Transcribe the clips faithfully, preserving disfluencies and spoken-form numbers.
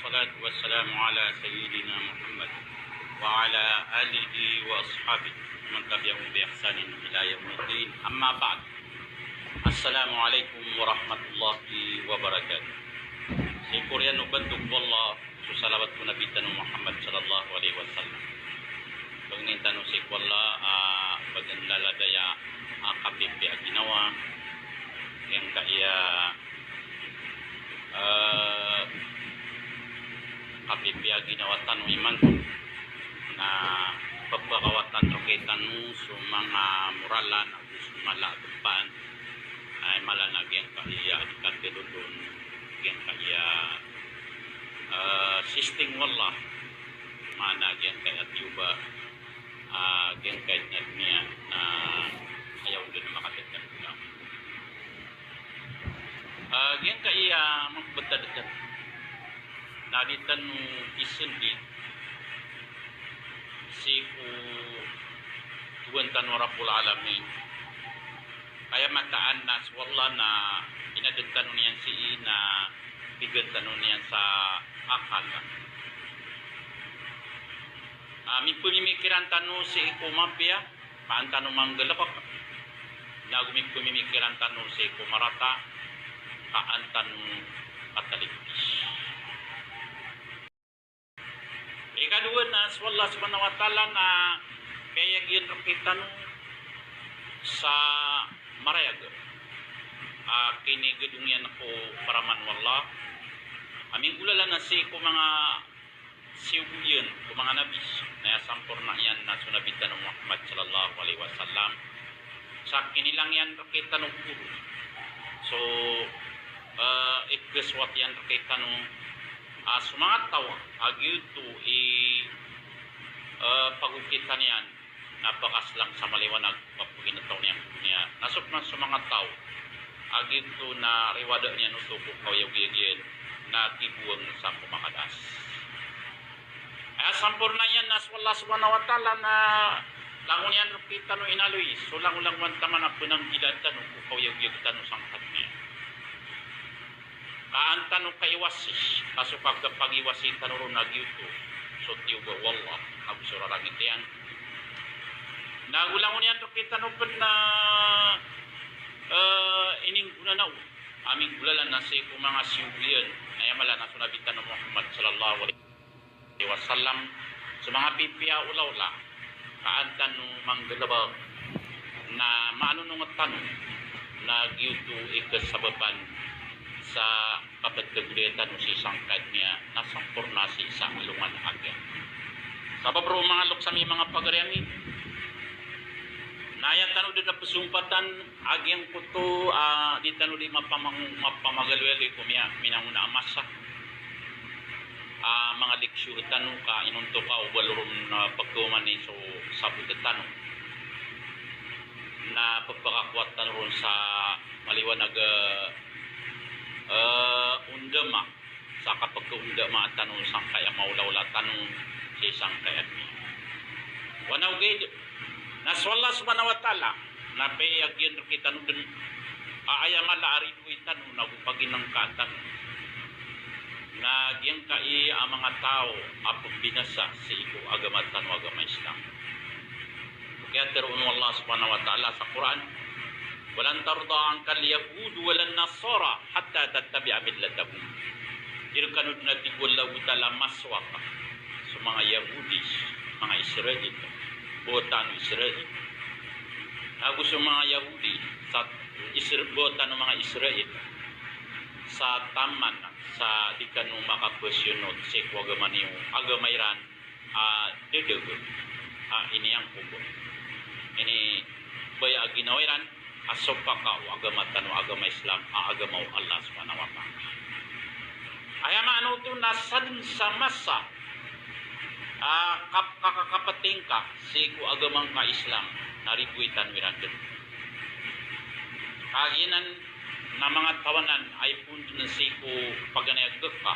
Wassalatu wassalamu ala sayyidina Muhammad wa ala alihi wa ashabihi wa man tabi'ahum bi ihsanin ila yaumiddin. Amma ba'd. Assalamu alaikum warahmatullahi wabarakatuh. Sii ko oriyan o bandog o Allah, so salawat ko Nabi tano Muhammad sallallahu alaihi wasallam. Pangnin tano sii ko Allah, ah, bagan laladaya, ah, kapipiya ginawa, giyangkaya, ah, kapipiya ginawa tano imanto na pagpakawatan rkitano so manga moralan, so mala a gpaan, ay mala na giyangkaya di katidodon, giyangkaya, ah, sisting o Allah, maana giyangkaya tiyoba, ah, giyangkaya na doniya, na aya on dn makatitn ko. Ah, giyangkaya mabtad tano na di tano isndit sii ko Tuhan tano Rabbul Alamin. Aya mataan na so Allah na inadn tano niyan sii na bigan tano niyan sa akal. Ah, mipmimikiran tano sii ko mapiya, ka an tano manggalbk. Na go mipmimikiran tano sii ko marata, ka an tano katalipis. Ikadowa na so Allah subhanahu wa ta'ala na piyayag iyan rkitano sa marayag a kinigdong iyan ko paraman o Allah a minggolalan sii ko manga siyogo iyan ko manga nabi, na aya samporna iyan na so Nabi tano Muhammad sallallahu alaihi wasallam. Sa kinilang iyan rkitano goro. So, eh, ikaswat iyan rkitano, ah, so manga taw a giyoto i, eh, pagokitan iyan na pakaslang sa maliwanag, papaginetaw niyan ko doniya. Na so pman so manga taw a giyoto na riwada niyan oto ko kaoyagoyag iyan na kibowang sa ko makadas. Aya samporna iyan na so Allah subhanahu wa ta'ala na langon iyan rkitano inaloy so langolangowan taman a pnanggilaan tano ko kaoyagoyag tano sangkad niyan. Ka an tano kaiwasi, ka so kapkapagiwasi tano ron na giyoto so tiyoba o Allah ago so rarangit iyan. Na go langon iyan rkitano pn na, eh, ininggona na o a minggolalan sii ko manga siyogo iyan, na aya mala na so Nabi tano Muhammad sallallahu alaihi wasallam, so manga pipiya olaola, ka an tano manggalbk, na maanonong tano na giyoto i kasabapan sa kaptagolay tano sii sangkad niyan na samporna sii sa alongan a giyangkoto. Sabap roo manga loks ami, manga pagari ami, na aya tano dn a pzompatan a giyangkoto, ah, di tano di mapamang-, mapamagaloyaloy ko miya-, minangona a masa. Ah, manga leksyon tano ka inontok a o baloron na pagkaomani so sabot tano. Na pphakakowat tano ron sa maliwanag a, eh, ondama sa kapakaondamaa tano sangkaya maolaola tano sii sangkaya doniya. Wana ogaid na so Allah subhanahu wa ta'ala na piyayag iyan rkitano dn a aya mala a ridoay tano nago paginngkaan tano na giyangkai a manga taw a pmbinasa sii ko agama tano a agama Islam. Kiyatharoa o Allah subhanahu wa ta'ala sa Qur'an, "Wa lan tarda ankal yahudu wa lan nasara hatta tattabi'a millatahum." Di rkano dn, a tig o Allahu ta'ala, masowat so manga Yahudi, manga Israel, bohotan o Israel, ago so manga Yahudi sa Isra-, bohotan o manga Israel, sa taman sa di kano makapasiyonot sii ko agama niyo, agama iran a dadago a iniyangkob, inibaya a ginawa iran a sopaka o agama tano a agama Islam a agama o Allah subhanahu wa ta'ala. Aya maana oto na sadn sa masa a kap-, kakakapatingka sii ko agama ngka Islam na ridoay tano iran dn. Ka giyanan na manga taw anan a ipoon dn sii ko paganay a gka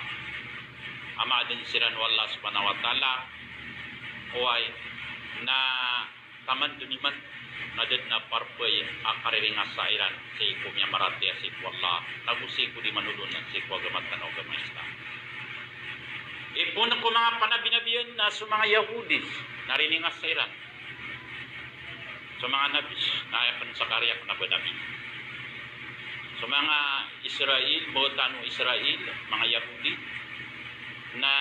a maadn siran o Allah subhanahu wa ta'ala, oway, na taman dn imanto na da dn a parpay a kariringasa iran sii ko miyamaratiyaya sii ko Allah, nago sii ko di manolon sii ko agama tano a agama Islam. Ipoon ko manga panabinabian na so manga Yahudi na rininga sa iran so manga nabi, na aya pn Zakaria kna ba nabi. So manga Israel, ba tano Israel, manga Yahudi, na,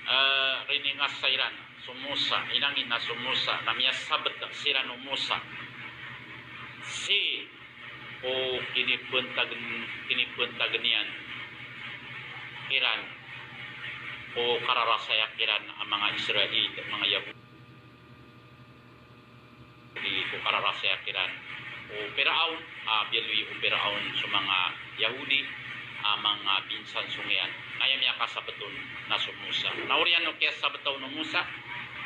eh, rininga sa iran so Musa, inangin na so Musa, na miyasabt siran o Musa sii ko kinipntag, kinipntag niyan kiran, ko kararasaya kiran a manga Israel, manga Yahudi, ko kararasaya kiran o Firaun, a biyaloy o Firaun so manga Yahudi a manga binsan so ngiyan. Na aya miyakasabt on na so Musa. Na oriyan o kiyasabt on o Musa,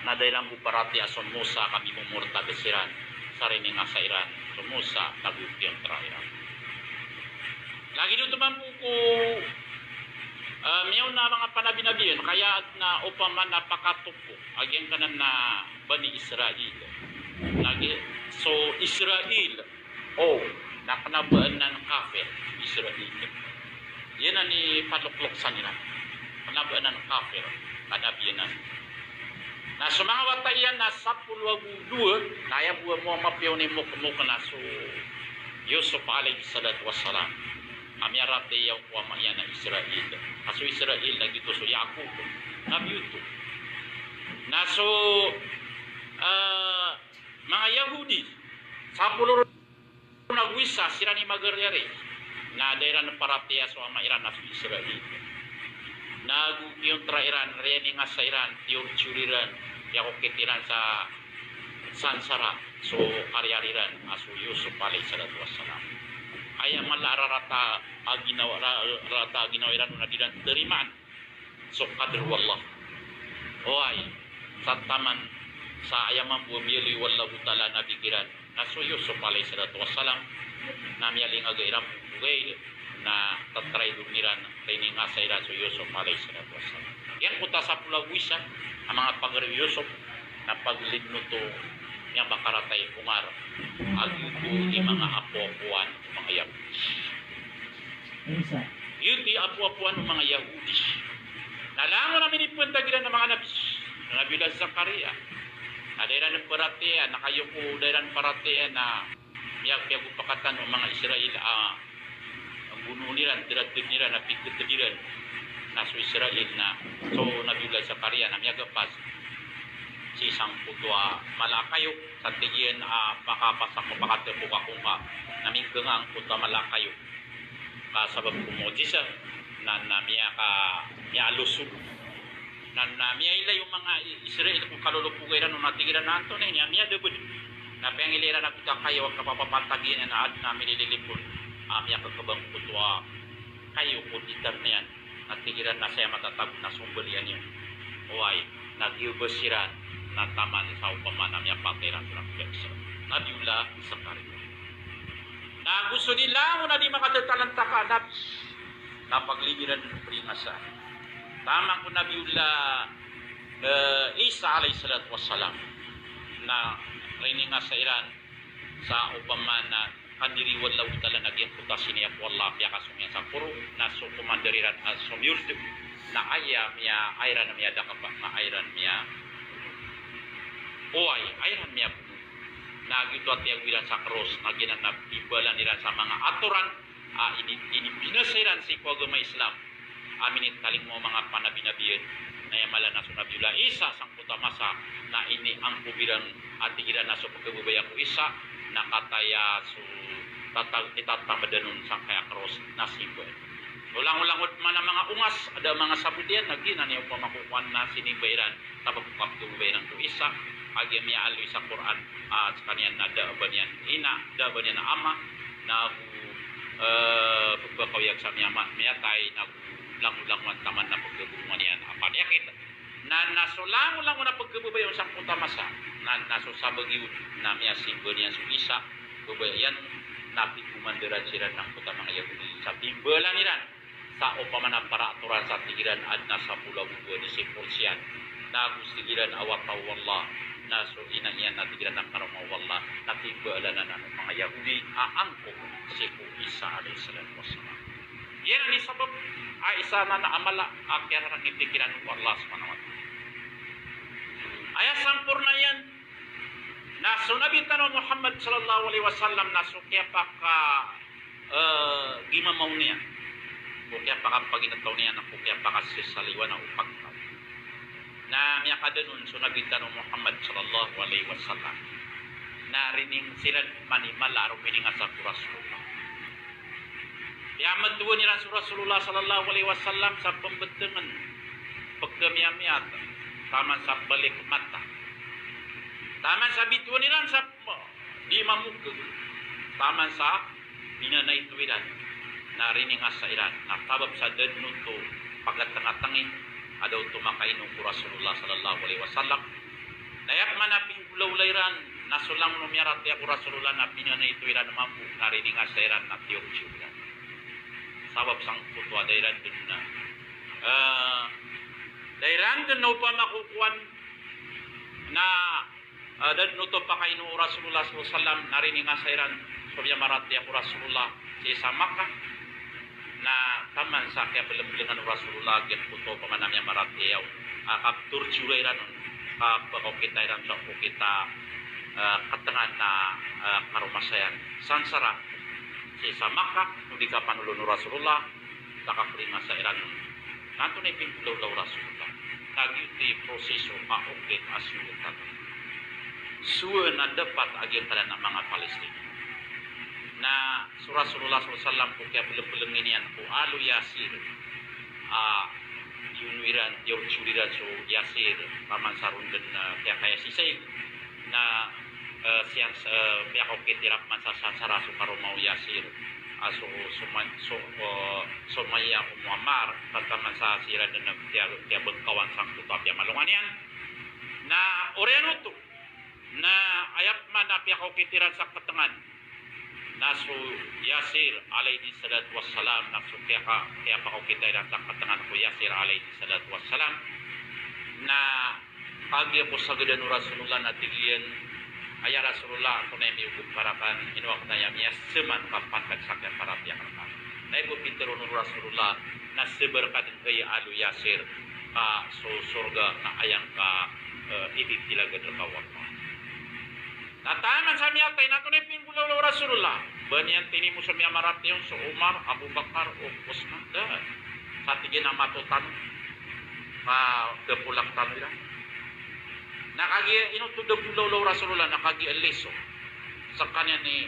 na da iran bo paratiyaya so Musa ka mimomortad siran sa rininga sa iran so Musa, lagid o kiyantra iran. Lagid oto mambo ko, eh, miyaona a manga panabinabian, ka aya na opama na pakatopok a giyangkanan a Bani Israel. Lagid so Israel, o, na kna ba anan kafir so Israel. Iyan a inipanloklok san iran. Kna ba anan kafir, kna ba anan. Na so manga wata iyan na sapolo ago dowa, na aya bo a mapiya o inimokmok na so Yusuf alayhis salatu wassalam a miyaratiyaya ko ama iyan a Israel. Ka so Israel na giyoto so Yaqub. Na giyoto. Na so, eh, manga Yahudi, sapolo ron ago isa siran i magariyari, na da iran paratiyaya so ama iran a so Israel. Na ago kiyantra iran, rininga sa iran, tiyortiyor iran, piyakokit iran sa sansara so kariyari ran a so Yusuf alayhis salatu wassalam. Aya mala a rarata a ginawa, ra-, rarata a ginawa iran on na di iran tarimaan so qadr o Allah. Oway, sa taman sa aya mambo a biyaloy o Allahu Ta'ala a nabi kiran na so Yusuf alayhis salatu wassalam, na miyalingag iran bo, na tatraydor iran, rininga sa iran so Yusuf alayhis salatu wassalam. Giyangkoto a sapolo ago isa a manga pagari o Yusuf na paglidnot o miyamakaratay o ngar a giyoto i manga apoapoan o manga Yahudi. Giyoto i apoapoan o manga Yahudi. Na langon a minipntag iran a manga nabi, na Nabiyullah Zakaria, na da iran paratiyaya, na kagiya ko da iran paratiyaya na miya-, miyagopakatan o manga Israel a gonoon iran, tratn iran, a piketn iran na so Israel na so Nabiyullah Zakaria na miyagapas sii sangkoto a mala a kayo, sa tig iyan a makapas ako, makatepok ako ngka, na mingkanga angkoto a mala a kayo. Ka sabap ko mu'jizah na, na miyaka, miyaalusog. Na, na miyailay o manga I-, Israel ko kalolopog iran on, na tig iran a antonaa ini a miyadabed. Na piyangilay iran angkoto a kayo a kapapapantag iyan a adn a milililipon a miyakakabang koto a kayo ko ditar niyan. Na tig iran a saya matatago na sombalian iyan. Oway, na giyobos iran, na taman sa opama na miyapatay iran so Nabiyullah Zakaria. Na go so di langon a di makatatalantaka a nabi, na paglid iran pringasa. Taman ko Nabiyullah, eh, Isa alayhis salatu wassalam, na rininga sa iran sa opama na kandiri o Allahu Ta'ala na giyangkoto a siniya ko Allah a piyakasong iyan sa koro, na so commander iran a somiyod, na aya miya, aya iran miyadakapa, na aya iran miya, oway, aya iran miyabono. Na giyoto a tiyago iran sa kros, na giyanan na pimbalan iran sa manga atoran a ini-, inibinasa iran sii ko agama Islam a minitalingoma o manga panabinabian. Na aya mala na so Nabiyullah Isa sangkoto a masa na iniangkob iran a tig iran a so pkhababaya ko Isa na kataya so tata-, itatamadan on sangkaya kros na simbaan. Langolangon man a manga ongas, da a manga sabot iyan, na giyanan i opama ko kowan na sinimba iran, sabap ko kapkhababaya iran ko Isa, a giya miyaaloy sa Qur'an, a skaniyan na da a ba niyan ina, da a ba niyan ama, na go, eh, pphakaoyag sa miyama-, miyatay, na go langolangon taman na pkhabolongan iyan a paniyakit. Na, na so langolangon a pkhababaya on sangkoto a masa, na, na so sabagi on na miyasimba niyan so Isa, babaya iyan, na pikomandaran siran angkoto a manga Yahudi sa pimbalan iran sa opama na para atoran sa tig iran a adn a sapolo ago dowa dii si Persia. Na go tig iran a wata o Allah, na so ina iyan na tig iran a karoma o Allah, na pimbalan anan o manga Yahudi a angkob sii ko Isa alayhis salatu wassalam. Giyanan i sabap a isa anan a mala a kiyarangiti kiran o Allah subhanahu wa ta'ala. Aya samporna iyan na so Nabi tano Muhammad sallallahu alaihi wasallam na so kiyapaka, eh, gimamaw niyan, ko kiyapakapaginetaw niyan, ko kiyapakasesaliwan o pagtaw. Na miyakadanon so Nabi tano Muhammad sallallahu alaihi wasallam na rining siran manimala a rominingas ko Rasulullah. Piyametowan iran so Rasulullah sallallahu alaihi wasallam sa pembetengen, pekemiyamiyat, taman sa balik mata, taman sa bitowan iran sa di mamokeg, taman sa pinanaito iran na riningasa iran, na sabap sa da den oto pagatengatengi a da oto makaino ko Rasulullah sallallahu alaihi wasallam. Na aya pman a pinggolawla iran na so langon o miyaratiyaya ko Rasulullah na pinanaito iran mambo, na riningasa iran, na tiyortiyor iran. Sabap sangkoto a da iran den na, eh, da iran den na opama ko kowan na, eh, da den oto pakaino o Rasulullah sallallahu alaihi wasallam, na riningasa iran so miyamaratiyaya ko Rasulullah sii sa Makkah. Na taman sa kiyabelengbelengan o Rasulullah giyangkoto opama na miyamaratiyaya on, ah, kaptortiyoran iran on, kapakaokita iran sa okit a, eh, katengan na, eh, karomasayan, sansara sii sa Makkah, o di kapanolon o Rasulullah, takakringa sa iran. Na antonaa i pinggolawla o Rasulullah? Na giyoto i proseso a okit a sowaan tano. Sowaan a dapat a giyangkanan a manga Palestine. Na so Rasulullah sallallahu alaihi wasallam ko kiyabelebeleng iyan ko Alu Yasir, a, iyono iran, tiyortiyor iran so Yasir, taman sa ron den, eh, kiyakayasisay. Na, eh, siyan, eh, piyakaokit iran man sa sansara so karoma o Yasir, ah, so, so, so, eh, Sumayyah Ummu Ammar, taman sa siran den na kiya-, kiyabengkawan sangkoto a piyamalongan iyan. Na oriyan oto, na aya pman a piyakaokit iran sa katengan na so Yasir alaihi salatu wassalam, na so kiyaka-, kiyapakaokita iran sa katengan ko Yasir alaihi salatu wassalam. Na kagiya ko sagedan o Rasulullah na tig iyan a, "Ya Rasulullah, antonaa i miyogop ka raken, ino aken aya miyaseman ka pantag sa kiyaparatiyaya ka raken?" Na aya bo pitharo o Rasulullah na sabar ka den, hay Alu Yasir, ka so sorga na aya ngka, eh, ititilagad reka o Allah. Na taman sa miyatay na antonaa i pinggolawla o Rasulullah? Ba niyan tinimo so miyamaratiyaya on, so Umar, Abu Bakar, o Usman? Da. Sa tig iyan a mato tano, ka kepolak tano iran. Na kagiya ino oto da golawla o Rasulullah, na kagiya liso. Sekaniyan i,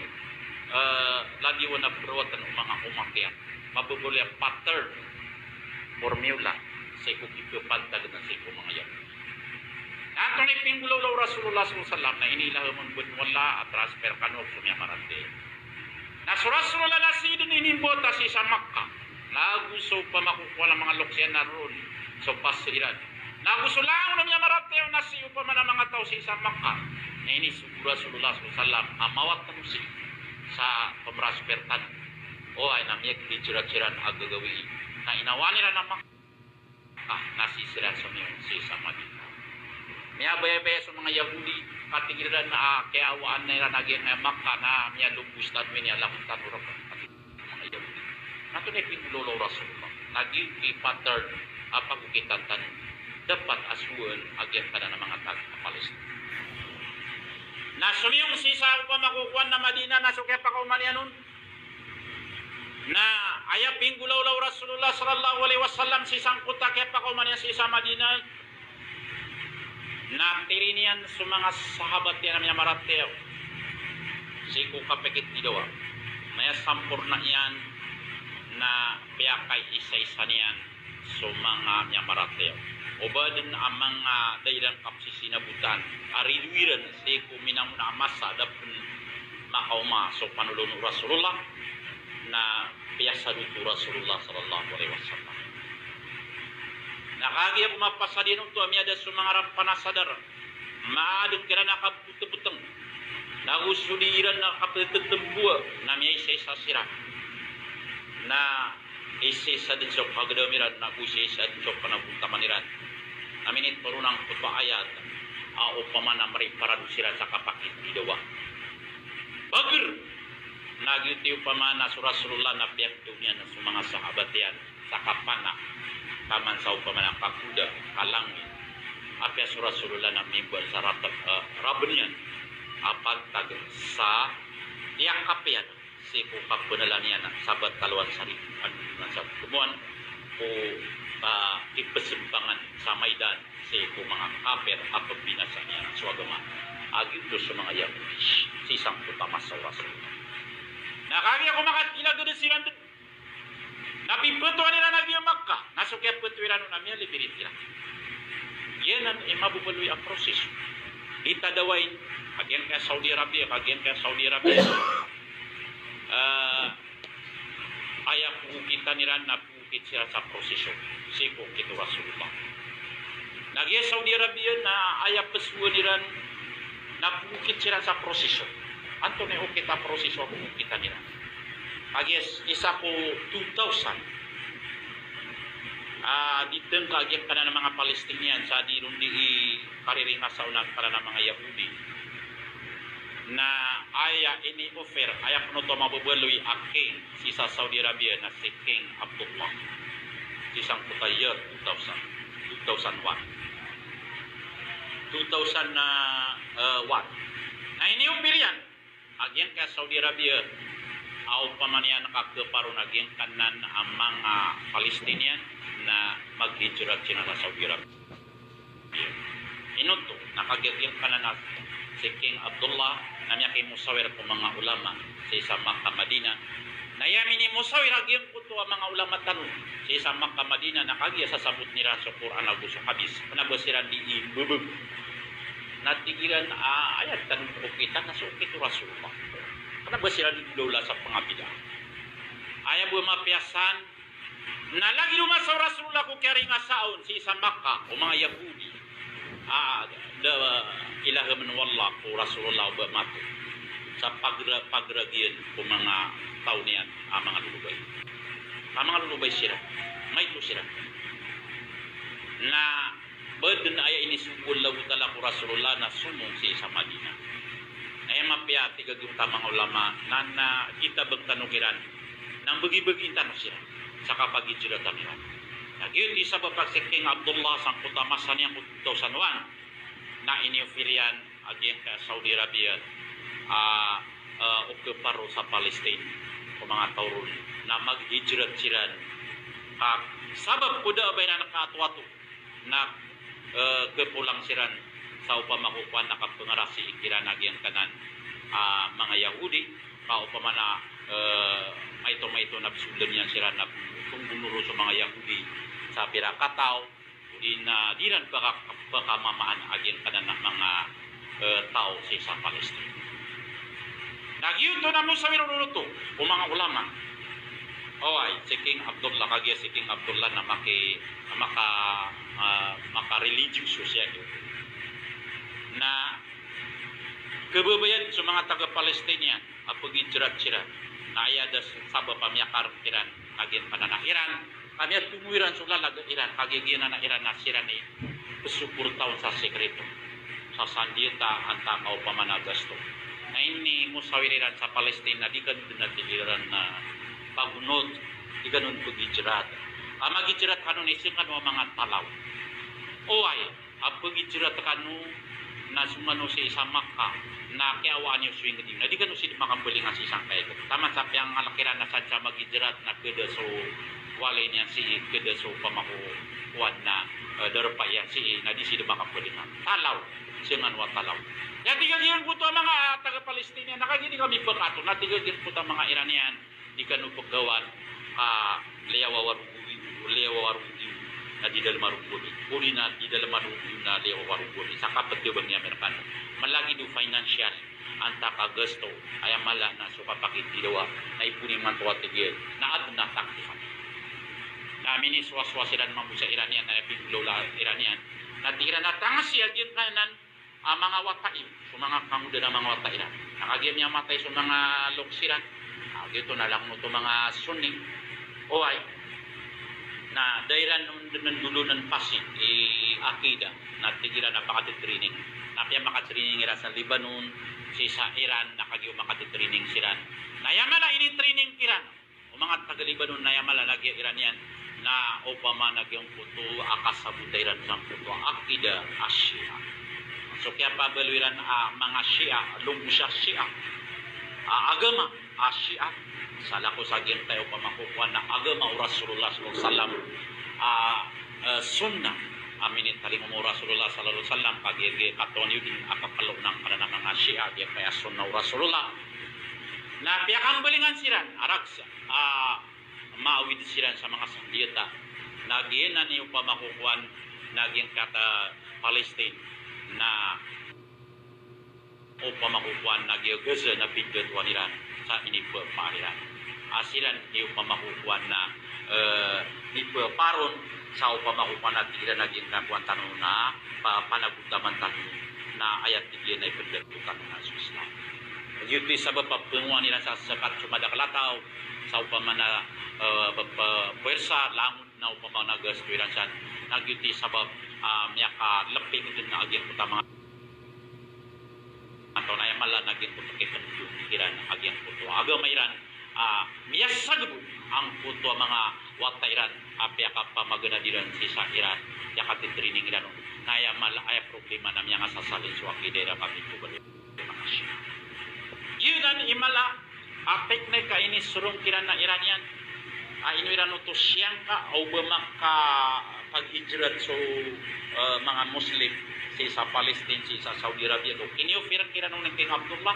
eh, lagid o na perawatan o manga umat iyan. Mababaloy a pattern, formula, sii ko kipapantag na sii ko manga Yahudi. Na antonaa i pinggolawla o Rasulullah sallallahu alaihi wasallam? Na inilaha mambo o Allah a transfer kano so miyamaratiyaya. Na so Rasulullah na sii den inimbota sii sa Makkah. Na ago so opama ko kowan a manga loks iyan na ron so pasi iran. Na ago so langon o miyamaratiyaya na sii opama na manga taw sii sa Makkah. Na inisogo o Rasulullah sallallahu alaihi wasallam a mawatan sii sa pemransfer tano. O, aya na miyagkicira-cira a gagawii. Na inawaan iran a Makkah. Ah, na sii siran somiyong sii sa Madinah. Miyabayabaya so manga Yahudi, katig iran a, ah, kiyawaan iran a giyangkaya Makkah na miyalombos tano ini a langon tano reka. Katig iran a manga Yahudi. Na antonaa i pinggolawla o Rasulullah? Na giyoto i pattern a pagokitan tano. Dapat a sowaan a giyangkanan a manga taga Palestine. Na somiyong sii sa opama ko kowan a Madinah na so kiyapakaoma niyan on. Na aya pinggolawla o Rasulullah sallallahu alaihi wasallam sii sangkoto a kiyapakaoma niyan sii sa Madinah, na tiri niyan so manga sahabat iyan a miyamaratiyaya sii ko kapikit di dawa. Na aya samporna iyan na piyakaisaisa niyan so manga miyamaratiyaya. O ba den a manga da iran kapsisinabotan a rido iran sii ko minamona a masa a da pen makaoma so panolon o Rasulullah, na piyasad oto o Rasulullah sallallahu alaihi wasallam. Na kagiya bo mapasad iyan oto a miyada so manga rampanasadar, maadeng kiran a kaboteboteng. Na ago so di iran a kapetetemboa, na miyaisaisa siran. Na isaisa den so kagedam iran, na ago isaisa den so panabontaman iran. Na minitoron angkoto a ayat a opama na mariparado siran sa kapakit di dawa. Bager. Na giyoto i opama na so Rasulullah na piyanggaw niyan so manga sahabat iyan. sa kapana, taman sa opama na kakoda, kalangit. Apiya so Rasulullah na mimbaal sa rateb, eh, raben iyan a pantag sa tiyakapiyan sii ko kabenalan iyan a sabat kalowan sa ribo, ano, na sa kemoan ko, ah, ipesembangan sa maidan sii ko manga kafir a pembinasaan iyan so agama. A giyoto so manga Yahudi sii sangkoto a masa o Rasulullah. Na kagiya ko makatilaged siran den na pipetowan iran a giya Makkah, na so kiyapetowi ran on na miyalibirit iran. Giyanan i mababaloy a proseso. Di tadawain, a giyangkaya Saudi Arabia, a giyangkaya Saudi Arabia. Ah, aya pokitan iran na pokit siran sa proseso sii ko okit o Rasulullah. Na giya Saudi Arabia na aya pesowan iran na pokit siran sa proseso. Antonaa i okit a proseso a pokitan iran? Kagiya isa ko two thousand. Ah, di tengka a giyangkanan a manga Palestinian sa di ron di i kariringasaw na angkanan a manga Yahudi. Na aya ini-offer, aya pen oto a mababaloy a king sii sa Saudi Arabia na si King Abdullah. Sii sangkoto a year two thousand, two thousand one. Two thousand, ah, eh, one. Na ini-offer iyan a giyangkaya Saudi Arabia a opama niyan na kakeparo na giyangkanan a manga Palestinian na maghijrat siran sa Saudi Arabia. Ino oto, na kagiya giyangkanan a si King Abdullah na miyakimosawir ko manga ulama sii sa Makkah, Madinah. Na aya minimosawir a giyangkoto a manga ulama tano sii sa Makkah, Madinah, na kagiya sasabotn iran so Qur'an ago so hadith, kena ba siran di imbebeg. Na tig iran a, aya tano pokitan na so okit o Rasulullah. Kena ba siran di golawla sa pangabida. Aya bo mapiya san, na lagid o masa o Rasulullah ko kiyaringasaon sii sa Makkah o manga Yahudi. Ah, da, ilahem o Allah ko Rasulullah o ba mato. Sa pagra-, pagragiyan ko manga taw niyan a manga lolobay. A manga lolobay siran. Maito siran. Na ba den aya inisogo o Allahu Ta'ala ko Rasulullah na somong sii sa Madinah. Aya mapiya tig a giyoto a manga ulama na, na kitabeng tano kiran na mbegi-begi tano siran sa kapagijratan iran. Na giyoto i sabap a si King Abdullah sangkoto a masa niyan ko two thousand one na ini-offer iyan a giyangkaya Saudi Arabia, ah, ah, o keparo sa Palestine ko manga taw ron na maghijrat siran. Ka sabap ko da a ba iran kaatoato na, eh, kepolang siran sa opama ko kowan na kapengarasi kiran a giyangkanan a manga Yahudi, ka opama na, eh, maito-maito na pesolen iyan siran na penggonoron so manga Yahudi sa pira kataw, odi na di iran peka-, pekamamaan a giyangkanan a manga, eh, taw sii sa Palestine. Na giyoto na mosawir on oto o manga ulama. Oway, si King Abdullah, kagiya si King Abdullah na maki-, maka-, ah, maka-religious siya giyoto. Na kebebayad so manga taga Palestinian a pegijrat siran. Na aya da sabap a miyakareng kiran a giyangkanan a Iran. Ka miyatomo iran so lalag a Iran, kagiya giyanan a Iran na siran i pesoporta on sa sekreto, sa sandita, antaa ka opama na gasto. Na ini mosawir iran sa Palestine na di kano den a tig iran na pagonot, di kano den pegijrat. A magijrat kano na sii kano a manga talaw. Oway, a pegijrat kano na somano sii sa Makkah, na kiyawaan iyo so inged iyo, na di kano sii den makambalingan sii sangkai. Taman sa piyangalek iran na sadn sa magijrat na keda so walay niyan sii, keda so opama ko kowan na, eh, darpa iyan sii, na di sii den makambalingan. Talaw, sii ngano a talaw. Aya tig a giyangkoto a manga taga Palestine, na kagiya di kami pekaato, na tig a giyangkoto a manga Iranian, di kano pegawan, ah, liyawaw a rogo iyo, liyawaw a rogo iyo na di dalem a rogo ami. Odi na di dalem a rogo iyo na liyawaw a rogo ami. Sa kapetebang iyan rekano. Malagid o financial, antaa ka gasto, aya mala na so kapakithidawa, na ipoon imanto a tig iyan, na aden a taklifan. Na minisowasowa siran mambo sa Iranian, na aya pinggolawla Iranian. Na tig iran a tangesi a giyangkanan a manga wata iyo, so manga kangodaan a manga wata iran. Na kagiya miyamatay so manga loks iran, na giyoto na langon oto manga Sunni. Oway. Na da iran on den dolonan pasi i akida. Na tig iran a pakatetraining. Na piyamakatraining iran sa Lebanon, sii sa Iran, na kagiya o makatetraining siran. Na aya mala a initraining kiran o manga taga Lebanon na aya mala na giya Iranian. Na opama na giyangkoto a kasabota iran sangkoto a akida a Shia. So kiyapabaloy iran a manga Shia, longgo sa Shia a agama a Shia. Salakaw sa giyangkaya opama ko kowan na agama o Rasulullah sallallahu alaihi wasallam a, eh, sunnah a minitalingoma o Rasulullah sallallahu alaihi wasallam, kagiya giya katawan iyo dn a kapalonan ka na manga Shia giyangkaya sunnah o Rasulullah. Na piyakambalingan siran a rakhs a maawid siran sa manga sandiyata. Na giyanan i opama ko kowan na giyangkata Palestine, na opama ko kowan na giya Gaza na pindatowan iran sa inipapar iran. A siran i opama ko kowan na, eh, ipapar on sa opama ko kowan na tig iran a giyangkakowan tano na pa-, panagotaman tano na aya tig iyan na ipindatowan tano na so Islam. Giyoto i sabap a pngowan iran sa zakat so madakl a taw, sa opama na, eh, ba-, ba-, puwersa, langon na opama na gasto iran san. Na giyoto i sabap a, ah, miyakalping dn a giyangkoto a manga taw na aya mala na giyangkoto kipndiyong iran a giyangkoto a agama iran, ah, miyasagbo angkoto a manga wata iran a piyakapamaganad iran sii sa iran, piyakatitraining iran on. Na aya mala, aya problema na miyangasasalin so akida iran a manga Shia. Giyanan i mala a teknik a inisorong kiran a Iranian a ino iran oto siyangka o ba makapaghijrat so, eh, manga Muslim sii sa Palestine, sii sa Saudi Arabia, ko kinioffer kiran o King Abdullah.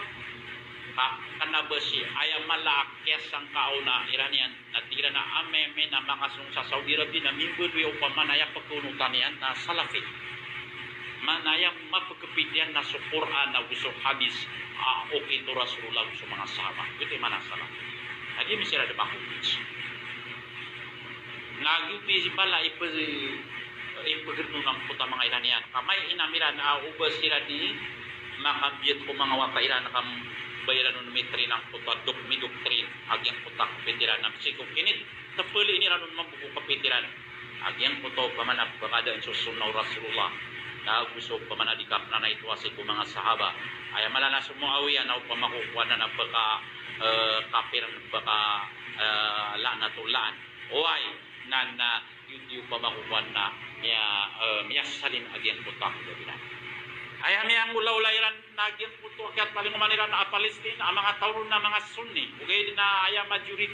Ka, kna ba sii, aya mala a kiyasangka on a Iranian, na tig iran a amay, amay na makasong sa Saudi Arabia na mimbaloy opama na aya pkhaonotan iyan na Salafi. Maana aya mapkhapit iyan na so Qur'an ago so hadith a okit o Rasulullah ago so manga sahaba. Giyoto i maana a Salafi. Na di misira di makompit. Na giyoto i mala i pag-, i pagrenong angkoto a manga Iranian. Ka amay inam iran a o ba siran i makambiyat ko manga wata iran, ka ba iran on mitrain angkoto a dok-, midoktrin a giyangkoto a kapit iran na sii ko kinitpali iran on mambo ko kapit iran a giyangkoto opama na pngadaan so sunnah o Rasulullah, na ago so opama na di kapnanaitowa sii ko manga sahaba. Aya mala na so Muawiya na opama ko kowan na pka, eh, kafir, pka, eh, la'natullah. Oway, na, na, giyoto i opama ko kowan na miya, eh, miyasalin a giyangkoto a kiyabinaan. Aya miyangolaola iran na giyangkoto a kiyatalingoman iran a Palestine, a manga taw ron na manga Sunni. Ogaid na aya majority